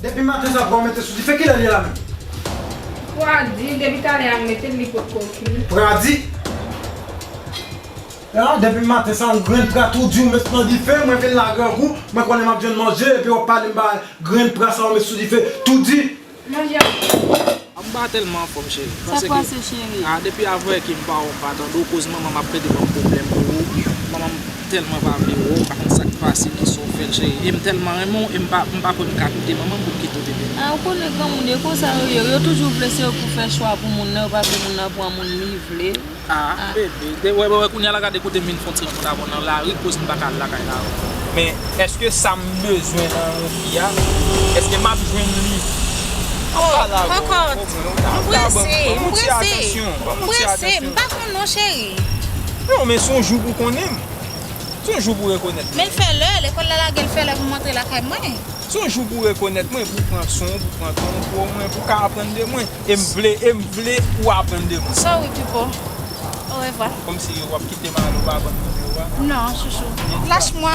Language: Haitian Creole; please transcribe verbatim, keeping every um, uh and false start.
Depi maten sa, pran mete sou dife, kilè li ye la menm? Pradi, depi talè a m mete l, li potko ki. Pradi? Ah, depi maten sa, yon grenn pra tou di w met nan dife, mwen vin la grangou, mwen konnen m ap jwenn manje, epi w ap pale m ba grenn pra sa w met sou dife, tou di. Manje a. M pa tèlman anfòm, cheri. Sa k pase, cheri? Ah, depi avanyè m pa wè w, m pa tande w, koz manman m ap plede ban m pwoblèm pou ou. Manman m tèlman pa vle wè w, pa konn sa k pase, kisa w fè l, cheri. E m tèlman renmen w, e m pa, m pa kwè m ka kite manman m pou m kite w, bebe. Ah, ou konnen granmoun yo konsa yo ye. Yo toujou vle se yo pou fè chwa pou moun nan, yo pa vle moun nan pran moun li vle. Ah, bebe, de, wè, wè, wè, kounye a la gade kote m vin fè yon ti rankontre avè w nan lari, koz m pa ka al lakay la. Men, èske sa m bezwen nan yon fi a, èske m ap jwenn li? An pa la, kòkòt, m prese, m prese, m prese, m pa konn non, cheri. Non, men se yon jou pou konnen m. Se yon jou pou rekonèt m. Men l fè lè, lekòl la lage l fè lè pou m antre lakay mwen. Se yon jou pou rekonèt mwen, pou pran swen w, pou pran tan w, pou omwen, pou ka aprann de mwen. E m vle, e m vle ou aprann de mwen. Sorry, Pipo. Orevwa. Kòmsi w ap kite m ale, ou pa ban m nimewo a? Non, chouchou. Lach mwa.